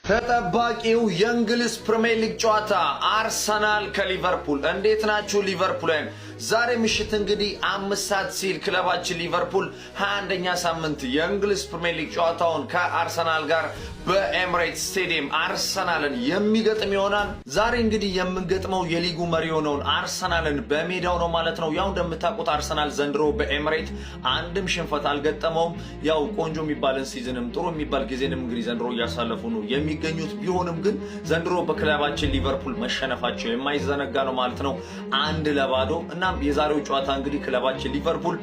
ተጠባቂው የእንግሊዝ ፕሪምየር ሊግ ጨዋታ አርሰናል ከሊቨርፑል። እንዴት ናችሁ ሊቨርፑላውያን? ዛሬ ምሽት እንግዲህ 5 ሰዓት ሲል ክለባችን ሊቨርፑል 21ኛ ሳምንት የእንግሊዝ ፕሪምየር ሊግ ጨዋታውን ከአርሰናል ጋር በኤምሬትስ ስቴዲየም አርሰናልን የሚገጥም ይሆናል። ዛሬ እንግዲህ የምንገጥመው የሊጉ መሪ የሆነውን አርሰናልን በሜዳው ነው ማለት ነው። ያው እንደምታውቁት አርሰናል ዘንድሮ በኤምሬት አንድም ሽንፈት አልገጠመውም። ያው ቆንጆ የሚባልን season ም ጥሩ የሚባል ጊዜንም እንግዲህ ዘንድሮ እያሳለፉ ነው የሚገኙት። ቢሆንም ግን ዘንድሮ በክለባችን ሊቨርፑል መሸነፋቸው የማይዘነጋ ነው ማለት ነው፣ 1-0። እናም የዛሬው ጨዋታ እንግዲህ ክለባችን ሊቨርፑል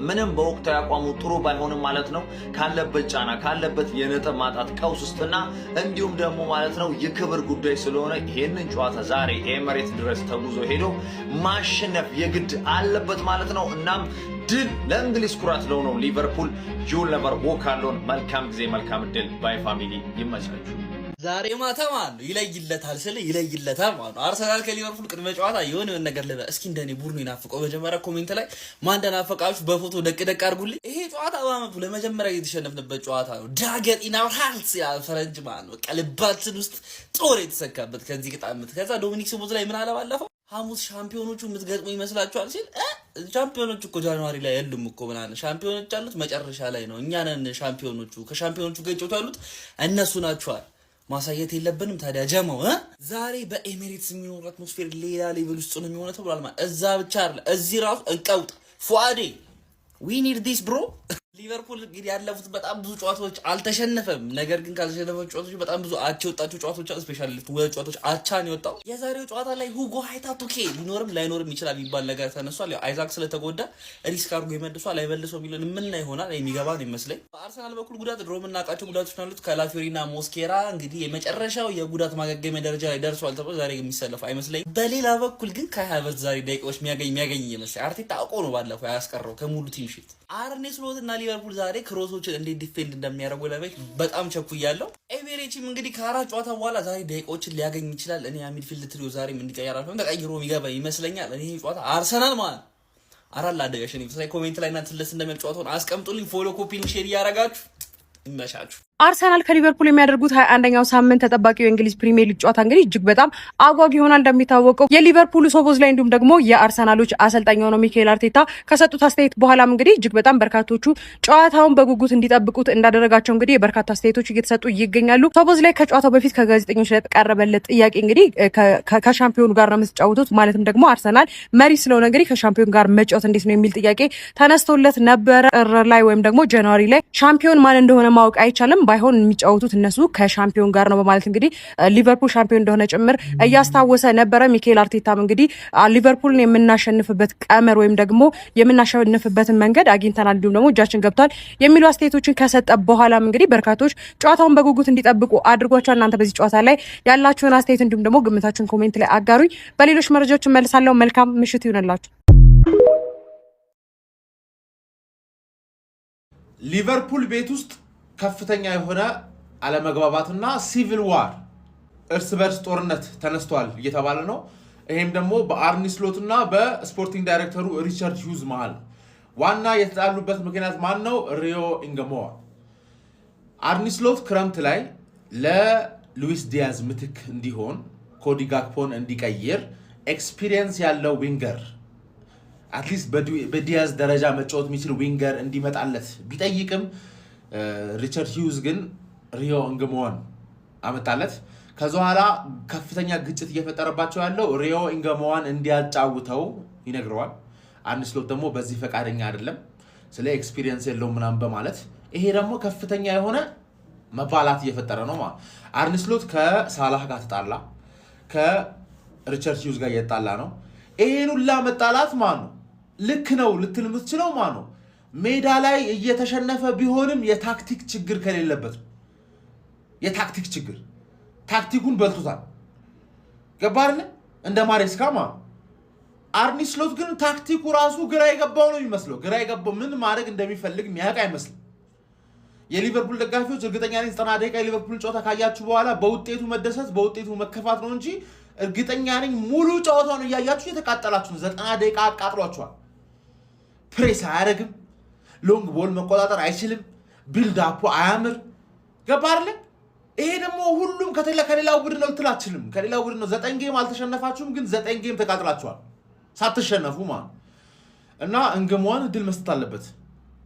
ምንም በወቅታዊ አቋሙ ጥሩ ባይሆንም ማለት ነው፣ ካለበት ጫና፣ ካለበት የነጥብ ማጣት ቀውስ ውስጥና እንዲሁም ደግሞ ማለት ነው የክብር ጉዳይ ስለሆነ ይህንን ጨዋታ ዛሬ ኤምሬት ድረስ ተጉዞ ሄዶ ማሸነፍ የግድ አለበት ማለት ነው። እናም ድል ለእንግሊዝ ኩራት ለሆነው ሊቨርፑል። You'll never walk alone። መልካም ጊዜ፣ መልካም እድል። Bye family፣ ይመቻችሁ። ዛሬ ማታ ማለት ነው ይለይለታል ስል ይለይለታል ማለት ነው። አርሰናል ከሊቨርፑል ቅድመ ጨዋታ የሆነ የሆነ ነገር ልበል እስኪ። እንደኔ ቡድኑ ይናፍቀው መጀመሪያ comment ላይ ማን እንደናፈቃችሁ በፎቶ ደቅ ደቅ አድርጉልኝ። ይሄ ጨዋታ በአመቱ ለመጀመሪያ የተሸነፍንበት ጨዋታ ነው። Dagger in our heart ይላል ፈረንጅ ማለት ነው። በቃ ልባችን ውስጥ ጦር የተሰካበት ከዚህ ቅጣምት። ከዛ ዶሚኒክ ሶቦዝላይ ምን አለ ባለፈው ሐሙስ፣ ሻምፒዮኖቹ የምትገጥሙ ይመስላችኋል ሲል፣ ሻምፒዮኖቹ እኮ January ላይ የሉም እኮ ምናምን፣ ሻምፒዮኖች ያሉት መጨረሻ ላይ ነው። እኛ ነን ሻምፒዮኖቹ፣ ከሻምፒዮኖቹ ጋር ይጫወቱ ያሉት እነሱ ናቸዋል። ማሳየት የለብንም ታዲያ ጀማው እ ዛሬ በኤሚሬትስ የሚኖር atmosphere ሌላ level ውስጥ ነው የሚሆነው ተብሏል። ማለት እዛ ብቻ አይደለ፣ እዚህ ራሱ እንቀውጥ። ፉአዴ፣ we need this, bro። ሊቨርፑል እንግዲህ ያለፉት በጣም ብዙ ጨዋታዎች አልተሸነፈም። ነገር ግን ካልተሸነፈ ጨዋታዎች በጣም ብዙ አቻ የወጣቸው ጨዋታዎች አሉ። Especially ሁለት ጨዋታዎች አቻ ነው የወጣው። የዛሬው ጨዋታ ላይ ሁጎ ሀይታቱኬ ሊኖርም ላይኖርም ይችላል የሚባል ነገር ተነሷል። ያው አይዛክ ስለተጎዳ risk አድርጎ ይመልሷል አይመልሰው የሚለውን የምናይ ይሆናል። የሚገባ ነው ይመስለኝ። በአርሰናል በኩል ጉዳት ድሮ የምናውቃቸው ጉዳቶች ናሉት። ካላፊዮሪና ሞስኬራ እንግዲህ የመጨረሻው የጉዳት ማገገሚያ ደረጃ ላይ ደርሷል ተብሎ ዛሬ የሚሰለፉ አይመስለኝም። በሌላ በኩል ግን ካይ ሃቨርትዝ ዛሬ ደቂቃዎች የሚያገኝ ይመስለኝ። አርቴታ አውቆ ነው ባለፈው ያስቀረው ከሙሉ team sheet። አርኔ ስሎት እና ሊቨርፑል ዛሬ cross ኦችን እንዴት defend እንደሚያደርጉ ለማየት በጣም ቸኩያለሁ። ኤቤሬቺም እንግዲህ ከአራት ጨዋታ በኋላ ዛሬ ደቂቃዎችን ሊያገኝ ይችላል። እኔ midfield trio ዛሬም እንዲቀየር አልፈልግም። ተቀይሮ የሚገባ ይመስለኛል። እኔ ጨዋታ አርሰናል ማለት 4-1 ያሸንፍ። Comment ላይ እናንተ ደስ እንደሚል ጨዋታውን አስቀምጡልኝ። Follow፣ copy፣ share እያደረጋችሁ ይመቻችሁ። አርሰናል ከሊቨርፑል የሚያደርጉት 21ኛው ሳምንት ተጠባቂው የእንግሊዝ ፕሪሚየር ሊግ ጨዋታ እንግዲህ እጅግ በጣም አጓጊ ይሆናል። እንደሚታወቀው የሊቨርፑል ሶቦዝላይ እንዲሁም ደግሞ የአርሰናሎች አሰልጣኝ የሆነው ሚኬል አርቴታ ከሰጡት አስተያየት በኋላም እንግዲህ እጅግ በጣም በርካቶቹ ጨዋታውን በጉጉት እንዲጠብቁት እንዳደረጋቸው እንግዲህ የበርካታ አስተያየቶች እየተሰጡ ይገኛሉ። ሶቦዝላይ ከጨዋታው በፊት ከጋዜጠኞች ለቀረበለት ጥያቄ እንግዲህ ከሻምፒዮኑ ጋር ነው የምትጫወቱት፣ ማለትም ደግሞ አርሰናል መሪ ስለሆነ እንግዲህ ከሻምፒዮን ጋር መጫወት እንዴት ነው የሚል ጥያቄ ተነስቶለት ነበረ። ጥር ላይ ወይም ደግሞ January ላይ ሻምፒዮን ማን እንደሆነ ማወቅ አይቻልም፣ ባይሆን የሚጫወቱት እነሱ ከሻምፒዮን ጋር ነው በማለት እንግዲህ ሊቨርፑል ሻምፒዮን እንደሆነ ጭምር እያስታወሰ ነበረ። ሚኬል አርቴታም እንግዲህ ሊቨርፑልን የምናሸንፍበት ቀመር ወይም ደግሞ የምናሸንፍበትን መንገድ አግኝተናል፣ እንዲሁም ደግሞ እጃችን ገብቷል የሚሉ አስተያየቶችን ከሰጠ በኋላም እንግዲህ በርካቶች ጨዋታውን በጉጉት እንዲጠብቁ አድርጓቸዋል። እናንተ በዚህ ጨዋታ ላይ ያላችሁን አስተያየት እንዲሁም ደግሞ ግምታችሁን comment ላይ አጋሩኝ። በሌሎች መረጃዎች እመልሳለሁ። መልካም ምሽት ይሁንላችሁ። ሊቨርፑል ቤት ውስጥ ከፍተኛ የሆነ አለመግባባትና civil war፣ እርስ በርስ ጦርነት ተነስቷል እየተባለ ነው። ይሄም ደግሞ በአርኒ ስሎት እና በ sporting ዳይሬክተሩ ሪቻርድ ሂውዝ መሃል ነው። ዋና የተጣሉበት ምክንያት ማን ነው? ሪዮ ኢንገሞዋ። አርኒ ስሎት ክረምት ላይ ለሉዊስ ዲያዝ ምትክ እንዲሆን ኮዲ ጋክፖን እንዲቀይር experience ያለው winger፣ at least በዲያዝ ደረጃ መጫወት የሚችል winger እንዲመጣለት ቢጠይቅም ሪቻርድ ሂውዝ ግን ሪዮ ኢንግሞዋን አመጣለት። ከዚ በኋላ ከፍተኛ ግጭት እየፈጠረባቸው ያለው ሪዮ ኢንገሞዋን እንዲያጫውተው ይነግረዋል። አርኒ ስሎት ደግሞ በዚህ ፈቃደኛ አይደለም፣ ስለ experience የለውም ምናምን በማለት ይሄ ደግሞ ከፍተኛ የሆነ መባላት እየፈጠረ ነው ማለት። አርኒ ስሎት ከሳላህ ጋር ተጣላ፣ ከሪቻርድ ሂውዝ ጋር እየተጣላ ነው። ይሄን ሁላ መጣላት ማን ነው ልክ ነው ልትል የምትችለው? ማን ነው ሜዳ ላይ እየተሸነፈ ቢሆንም የታክቲክ ችግር ከሌለበት፣ የታክቲክ ችግር ታክቲኩን በልቶታል። ገባ አይደለ? እንደ ማሬስካ ማለት። አርኒ ስሎት ግን ታክቲኩ ራሱ ግራ የገባው ነው የሚመስለው። ግራ የገባው፣ ምን ማድረግ እንደሚፈልግ የሚያውቅ አይመስልም። የሊቨርፑል ደጋፊዎች እርግጠኛ ነኝ 90 ደቂቃ የሊቨርፑል ጨዋታ ካያችሁ በኋላ በውጤቱ መደሰት በውጤቱ መከፋት ነው እንጂ እርግጠኛ ነኝ ሙሉ ጨዋታውን እያያችሁ የተቃጠላችሁ ነው። 90 ደቂቃ አቃጥሏችኋል። ፕሬስ አያደርግም። Long ball መቆጣጠር አይችልም። Build up ኡ አያምር። ገባ አይደለ? ይሄ ደግሞ ሁሉም ከሌላው ቡድን ነው ልትል አትችልም። ከሌላው ቡድን ነው። 9 game አልተሸነፋችሁም፣ ግን 9 game ተቃጥላችኋል ሳትሸነፉ ማለት እና እንግሟን እድል መስጠት አለበት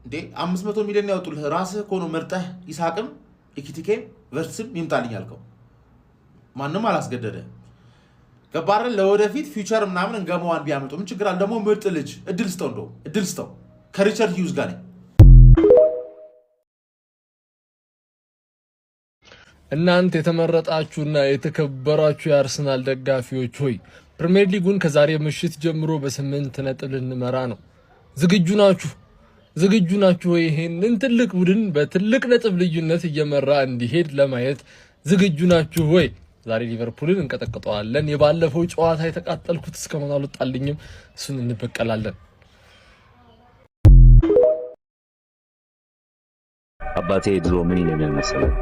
እንዴ። 500 ሚሊዮን ያወጡልህ ራስህ እኮ ነው መርጠህ ኢሳቅም ኢኪቲኬም ቨርትስም ይምጣልኝ ያልከው፣ ማንም አላስገደደ። ገባህ? ለወደፊት future ምናምን እንገመዋን ቢያመጡ ምን ችግር አለ? ደግሞ ምርጥ ልጅ እድል ስጠው፣ እንደውም እድል ስጠው። ከሪቻርድ ሂውዝ ጋር ነኝ። እናንተ የተመረጣችሁና የተከበራችሁ የአርሰናል ደጋፊዎች ሆይ፣ ፕሪሚየር ሊጉን ከዛሬ ምሽት ጀምሮ በ8 ነጥብ ልንመራ ነው። ዝግጁ ናችሁ? ዝግጁ ናችሁ ወይ? ይሄንን ትልቅ ቡድን በትልቅ ነጥብ ልዩነት እየመራ እንዲሄድ ለማየት ዝግጁ ናችሁ ወይ? ዛሬ ሊቨርፑልን እንቀጠቅጠዋለን። የባለፈው ጨዋታ የተቃጠልኩት እስካሁን አልወጣልኝም። እሱን እንበቀላለን። አባቴ ድሮ ምን ይለኛል መሰለህ?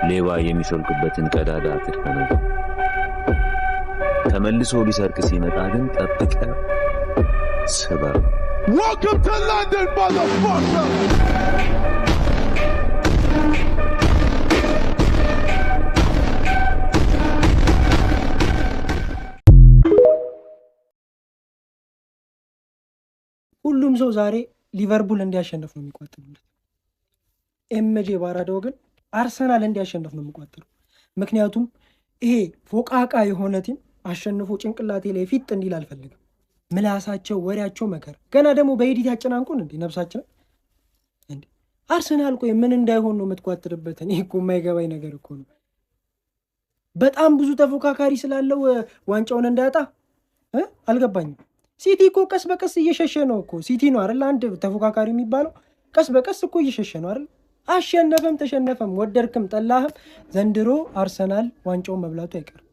ሌባ የሚሾልክበትን ቀዳዳ አትድፈነው፣ ተመልሶ ሊሰርቅ ሲመጣ ግን ጠብቀህ ስበር። Welcome to London, motherfucker! ሁሉም ሰው ዛሬ ሊቨርፑል እንዲያሸንፍ ነው የሚቋጥሩለት። ኤምጄ ባራዳው ግን አርሰናል እንዲያሸንፍ ነው የሚቋጥሩ። ምክንያቱም ይሄ ፎቃቃ የሆነ team አሸንፎ ጭንቅላቴ ላይ ፊጥ እንዲል አልፈልግም። ምላሳቸው፣ ወሬያቸው መከር ገና ደግሞ በ edit ያጨናንቁን እንዴ ነብሳችን እንዴ። አርሰናል ቆይ ምን እንዳይሆን ነው የምትቋጥርበት? እኔ እኮ የማይገባኝ ነገር እኮ ነው። በጣም ብዙ ተፎካካሪ ስላለው ዋንጫውን እንዳያጣ አልገባኝም። ሲቲ እኮ ቀስ በቀስ እየሸሸ ነው እኮ። ሲቲ ነው አይደል አንድ ተፎካካሪ የሚባለው? ቀስ በቀስ እኮ እየሸሸ ነው አይደል? አሸነፈም ተሸነፈም ወደድክም ጠላህም ዘንድሮ አርሰናል ዋንጫውን መብላቱ አይቀርም።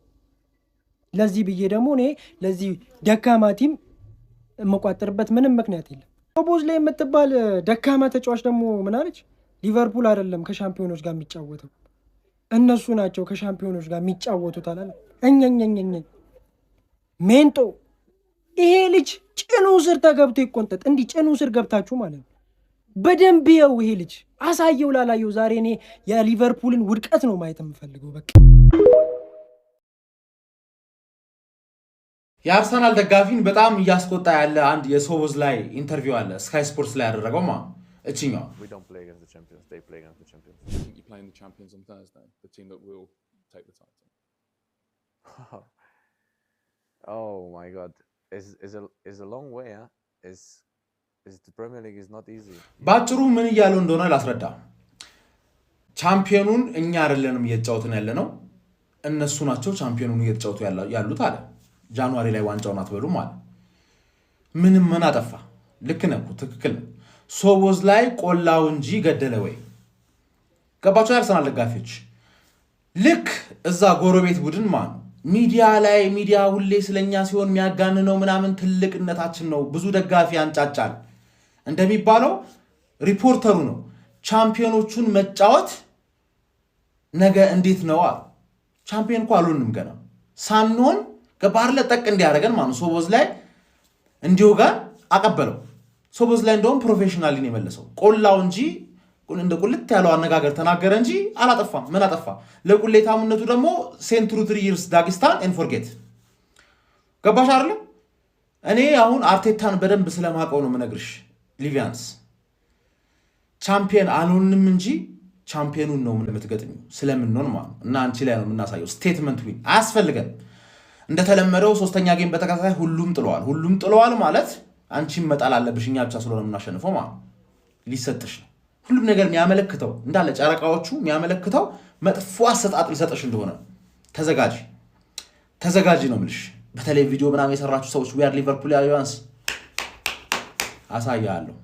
ለዚህ ብዬ ደግሞ እኔ ለዚህ ደካማ team የምቋጥርበት ምንም ምክንያት የለም። ሶቦዝላይ የምትባል ደካማ ተጫዋች ደግሞ ምን አለች? ሊቨርፑል አይደለም ከሻምፒዮኖች ጋር የሚጫወተው፣ እነሱ ናቸው ከሻምፒዮኖች ጋር የሚጫወቱት አላለ። እኘኘኘኘ ሜንጦ ይሄ ልጅ ጭኑ ስር ተገብቶ ይቆንጠጥ። እንዲህ ጭኑ ስር ገብታችሁ ማለት ነው። በደንብ የው ይሄ ልጅ አሳየው ላላየው። ዛሬ እኔ የሊቨርፑልን ውድቀት ነው ማየት የምፈልገው። በቃ የአርሰናል ደጋፊን በጣም እያስቆጣ ያለ አንድ የሶቦዝላይ interview አለ፣ ስካይ ስፖርትስ ላይ ያደረገው ማ እችኛው። We don't play against the champions; they play against the champions. Think you're playing the champions on Thursday, the team that will take the title? Oh my God, it's a long way, huh? It's the Premier League is not easy. በአጭሩ ምን እያለው እንደሆነ ላስረዳ። ቻምፒዮኑን እኛ አይደለንም እየተጫወትን ያለ ነው፣ እነሱ ናቸው ቻምፒዮኑን እየተጫወቱ ያሉት አለ። January ላይ ዋንጫውን አትበሉም አለ። ምንም ምን አጠፋ? ልክ ነህ እኮ፣ ትክክል ነው። ሶቦዝላይ ቆላው እንጂ ገደለ ወይ? ገባቸው የአርሰናል ደጋፊዎች። ልክ እዛ ጎረቤት ቡድን ማን ሚዲያ ላይ ሚዲያ ሁሌ ስለኛ ሲሆን የሚያጋንነው ምናምን ትልቅነታችን ነው፣ ብዙ ደጋፊ ያንጫጫል እንደሚባለው ሪፖርተሩ ነው ቻምፒዮኖቹን መጫወት ነገ እንዴት ነው አሉ። ቻምፒዮን እኮ አልሆንም ገና ሳንሆን ገባህ ጠቅ እንዲያደርገን ማለት ሶቦዝላይ እንዲሁ ጋር አቀበለው። ሶቦዝላይ እንደውም professionally ነው የመለሰው። ቆላው እንጂ እንደ ቁልት ያለው አነጋገር ተናገረ እንጂ አላጠፋም። ምን አጠፋ? ለቁሌታምነቱ ደግሞ send through 3 years ዳግስታን and forget። ገባሽ አይደለ? እኔ አሁን አርቴታን በደንብ ስለማውቀው ነው የምነግርሽ። ሊቪያንስ ቻምፒየን አልሆንም እንጂ ቻምፒየኑን ነው የምትገጥሚው ስለምንሆን ማለት ነው። እና አንቺ ላይ ነው የምናሳየው። Statement win አያስፈልገንም። እንደተለመደው ሶስተኛ game በተከታታይ ሁሉም ጥለዋል። ሁሉም ጥለዋል ማለት አንቺን መጣል አለብሽ፣ እኛ ብቻ ስለሆነ የምናሸንፈው ማለት ነው። ሊሰጥሽ ነው ሁሉም ነገር የሚያመለክተው፣ እንዳለ ጨረቃዎቹ የሚያመለክተው መጥፎ አሰጣጥ ሊሰጥሽ እንደሆነ። ተዘጋጂ፣ ተዘጋጂ ነው የምልሽ። በተለይ ቪዲዮ ምናምን የሰራችሁ ሰዎች we are Liverpool ሊያንስ አሳያለሁ።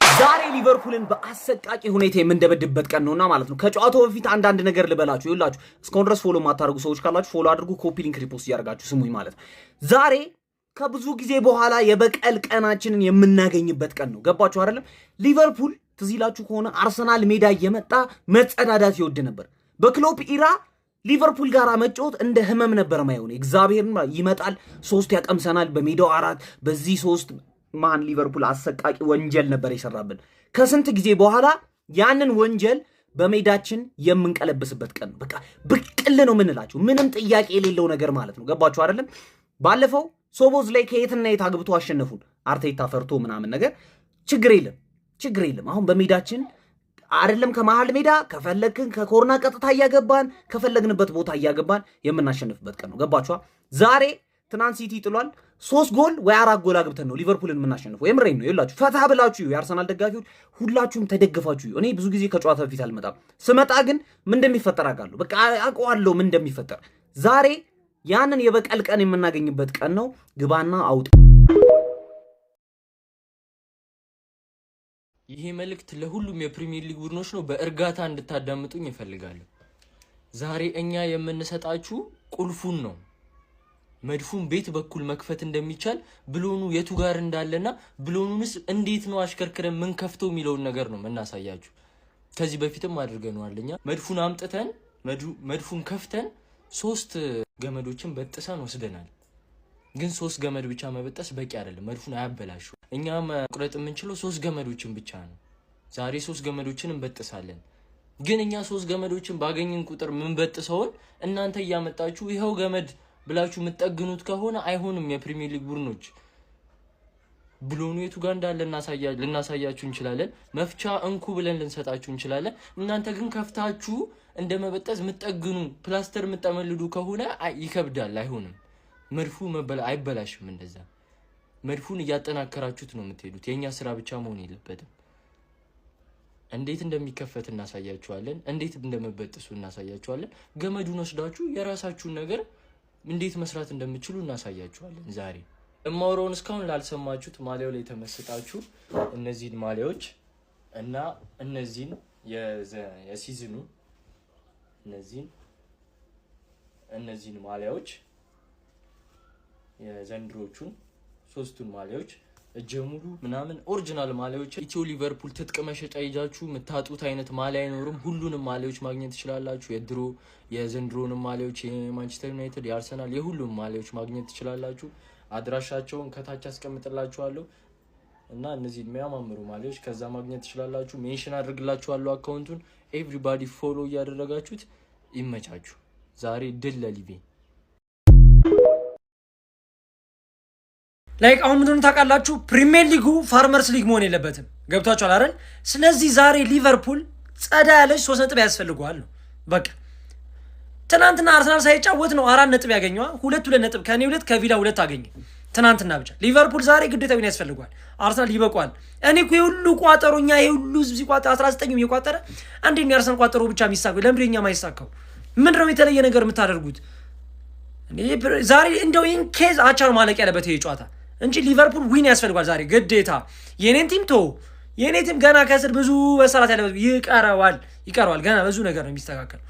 ዛሬ ሊቨርፑልን በአሰቃቂ ሁኔታ የምንደበድብበት ቀን ነውና ማለት ነው። ከጨዋታው በፊት አንዳንድ ነገር ልበላችሁ። ይኸውላችሁ፣ እስካሁን ድረስ follow የማታደርጉ ሰዎች ካላችሁ follow አድርጉ፣ copy link፣ repost እያደርጋችሁ ስሙኝ ማለት ነው። ዛሬ ከብዙ ጊዜ በኋላ የበቀል ቀናችንን የምናገኝበት ቀን ነው። ገባችሁ አይደለም? ሊቨርፑል ትዝ ይላችሁ ከሆነ አርሰናል ሜዳ እየመጣ መጸዳዳት ይወድ ነበር። በክሎፕ era ሊቨርፑል ጋር መጫወት እንደ ህመም ነበር ማየሆነ። እግዚአብሔርን ይመጣል፣ ሶስት ያቀምሰናል፣ በሜዳው አራት፣ በዚህ ሶስት። ማን ሊቨርፑል አሰቃቂ ወንጀል ነበር የሰራብን። ከስንት ጊዜ በኋላ ያንን ወንጀል በሜዳችን የምንቀለብስበት ቀን ነው። በቃ ብቅል ነው የምንላቸው፣ ምንም ጥያቄ የሌለው ነገር ማለት ነው። ገባችሁ አይደለም? ባለፈው ሶቦዝላይ ከየትና የት አግብቶ አሸነፉን። አርቴታ ፈርቶ ምናምን ነገር። ችግር የለም፣ ችግር የለም። አሁን በሜዳችን አይደለም ከመሀል ሜዳ፣ ከፈለግን ከ corner ቀጥታ እያገባን፣ ከፈለግንበት ቦታ እያገባን የምናሸንፍበት ቀን ነው። ገባችኋ? ዛሬ ትናንት ሲቲ ጥሏል። ሶስት ጎል ወይ አራት ጎል አግብተን ነው ሊቨርፑልን የምናሸንፈው። የምሬን ነው ይላችሁ። ፈታ ብላችሁ የአርሰናል ደጋፊዎች ሁላችሁም ተደግፋችሁ። እኔ ብዙ ጊዜ ከጨዋታ በፊት አልመጣም። ስመጣ ግን ምን እንደሚፈጠር አውቃለሁ። በቃ አውቀዋለሁ ምን እንደሚፈጠር። ዛሬ ያንን የበቀል ቀን የምናገኝበት ቀን ነው። ግባና አውጣ። ይሄ መልእክት ለሁሉም የፕሪሚየር ሊግ ቡድኖች ነው። በእርጋታ እንድታዳምጡኝ እፈልጋለሁ። ዛሬ እኛ የምንሰጣችሁ ቁልፉን ነው። መድፉን ቤት በኩል መክፈት እንደሚቻል፣ ብሎኑ የቱ ጋር እንዳለና ብሎኑንስ እንዴት ነው አሽከርክረን ምንከፍተው የሚለውን ነገር ነው የምናሳያችሁ። ከዚህ በፊትም አድርገነዋል። እኛ መድፉን አምጥተን መድፉን ከፍተን ሶስት ገመዶችን በጥሰን ወስደናል። ግን ሶስት ገመድ ብቻ መበጠስ በቂ አይደለም። መድፉን አያበላሹ። እኛ መቁረጥ የምንችለው ሶስት ገመዶችን ብቻ ነው። ዛሬ ሶስት ገመዶችን እንበጥሳለን። ግን እኛ ሶስት ገመዶችን ባገኘን ቁጥር የምንበጥሰውን እናንተ እያመጣችሁ ይኸው ገመድ ብላችሁ የምትጠግኑት ከሆነ አይሆንም። የፕሪሚየር ሊግ ቡድኖች፣ ብሎኑ የቱ ጋር እንዳለ ልናሳያችሁ እንችላለን። መፍቻ እንኩ ብለን ልንሰጣችሁ እንችላለን። እናንተ ግን ከፍታችሁ እንደ መበጠስ የምትጠግኑ፣ ፕላስተር የምጠመልዱ ከሆነ ይከብዳል፣ አይሆንም። መድፉ አይበላሽም። እንደዛ መድፉን እያጠናከራችሁት ነው የምትሄዱት። የእኛ ስራ ብቻ መሆን የለበትም። እንዴት እንደሚከፈት እናሳያችኋለን። እንዴት እንደምበጥሱ እናሳያችኋለን። ገመዱን ወስዳችሁ የራሳችሁን ነገር እንዴት መስራት እንደምትችሉ እናሳያችኋለን። ዛሬ እማውራውን እስካሁን ላልሰማችሁት፣ ማሊያው ላይ የተመስጣችሁ እነዚህን ማሊያዎች እና እነዚህን የ season ኡ እነዚህን ማሊያዎች፣ የዘንድሮቹን ሶስቱን ማሊያዎች፣ እጀ ሙሉ ምናምን original ማሊያዎች፣ ኢትዮ ሊቨርፑል ትጥቅ መሸጫ ይዛችሁ የምታጡት አይነት ማሊያ አይኖርም። ሁሉንም ማሊያዎች ማግኘት ትችላላችሁ። የድሮ የዘንድሮንም ማሊያዎች፣ የማንቸስተር ዩናይትድ፣ የአርሰናል፣ የሁሉም ማሊያዎች ማግኘት ትችላላችሁ። አድራሻቸውን ከታች አስቀምጥላችኋለሁ እና እነዚህ የሚያማምሩ ማሊያዎች ከዛ ማግኘት ትችላላችሁ። Mention አድርግላችኋለሁ account ኡን። Everybody follow እያደረጋችሁት ይመቻችሁ። ዛሬ ድል ለሊቬ። Like አሁን ምንድነው ታውቃላችሁ? ፕሪሚየር ሊጉ farmers league መሆን የለበትም። ገብቷችኋል አይደል? ስለዚህ ዛሬ ሊቨርፑል ጸዳ ያለች 3 ነጥብ ያስፈልገዋል ነው በቃ። ትናንትና አርሰናል ሳይጫወት ነው 4 ነጥብ ያገኘዋ። ሁለት ሁለት ነጥብ ከኔ ሁለት፣ ከቪላ ሁለት አገኘ ትናንትና ብቻ። ሊቨርፑል ዛሬ ግዴታ win ያስፈልገዋል። አርሰናል ይበቋል። እኔ እኮ የሁሉ ቋጠሮ፣ እኛ የሁሉ ህዝብ ሲቋጠር፣ 19 እየቋጠረ እንዴት ነው የአርሰናል ቋጠሮ ብቻ የሚሳካው? ለምንድን የኛ ማይሳካው? ምንድነው የተለየ ነገር የምታደርጉት? ዛሬ እንደው in case አቻ ነው ማለቅ ያለበት ይሄ ጨዋታ እንጂ ሊቨርፑል win ያስፈልጓል ዛሬ ግዴታ። የኔን team ቶ የኔ team ገና ከስር ብዙ መሰራት ያለበት ይቀረዋል፣ ይቀረዋል። ገና ብዙ ነገር ነው የሚስተካከል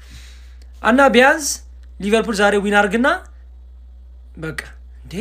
እና ቢያንስ ሊቨርፑል ዛሬ win አርግና በቃ እንዴ።